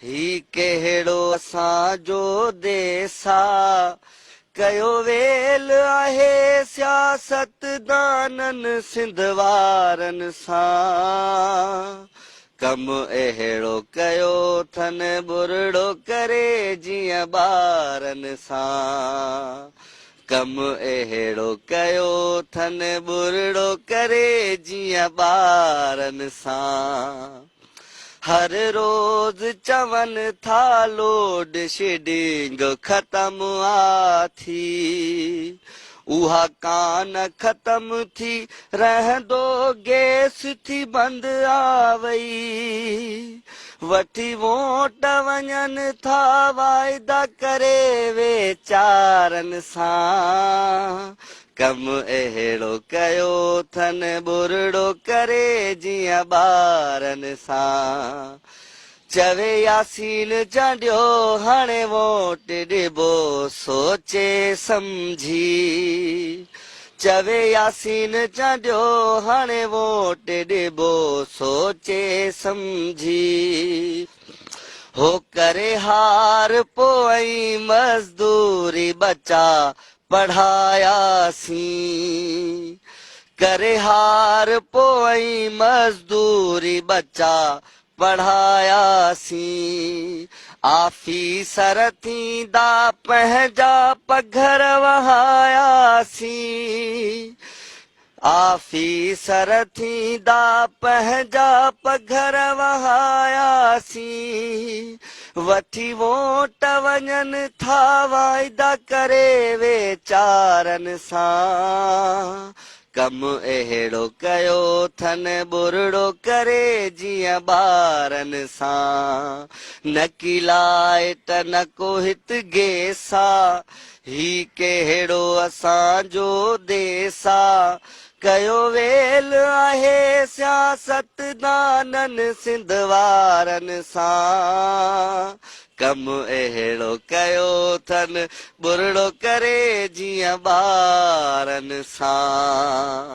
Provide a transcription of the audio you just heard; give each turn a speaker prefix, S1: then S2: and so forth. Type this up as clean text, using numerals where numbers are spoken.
S1: هي ڪهڙو اسان جو ديس آ. ڪيو ويل آهي سياستدانن سنڌ وارن سان. ڪم اهڙو ڪيو ٿن ٻرڙو ڪري جيئن ٻارن سان. ڪم اهڙو ڪيو ٿن ٻرڙو ڪري جيئن ٻارن سان. هر روز چون ٿا لوڊ شيڊنگ ختم آ ٿي. اها ڪانه ختم ٿي رهندو گيس ٿي بند آ وئي. وٺي ووٽ وڃن ٿا واعدا ڪري ويچارن سان. ڪم اهڙو ڪيو ٿن ٻرڙو ڪري جيئن ٻارن سان. چوي ياسين چانڊيو هاڻي ووٽ ڏبو سوچي سمجهي. چوي ياسين چانڊيو هاڻي ووٽ ڏبو سوچي سمجهي. هو ڪري هار پوء مزدوري ٻچا پڙهاياسين. ڪري هار پوء مزدوري ٻچا پڙهاياسين. آفيسر ٿيندا پنهنجا پگهر وهاياسين. آفيسر ٿيندا پنهنجا پگهر وهاياسين. وٺي ووٽ وڃن ٿا واعدا ڪري ويچارن سان. ڪم اهڙو ڪيو ٿن ٻرڙو ڪري جيئن ٻارن سان. نه ڪي لائٽ نه ڪو هت گيس آ، هي ڪهڙو اسان جو ديس آ. ڪيو ويل آهي سياستدانن سنڌ وارن سان. ڪم اهڙو ڪيو ٿن ٻرڙو ڪري جيئن ٻارن سان.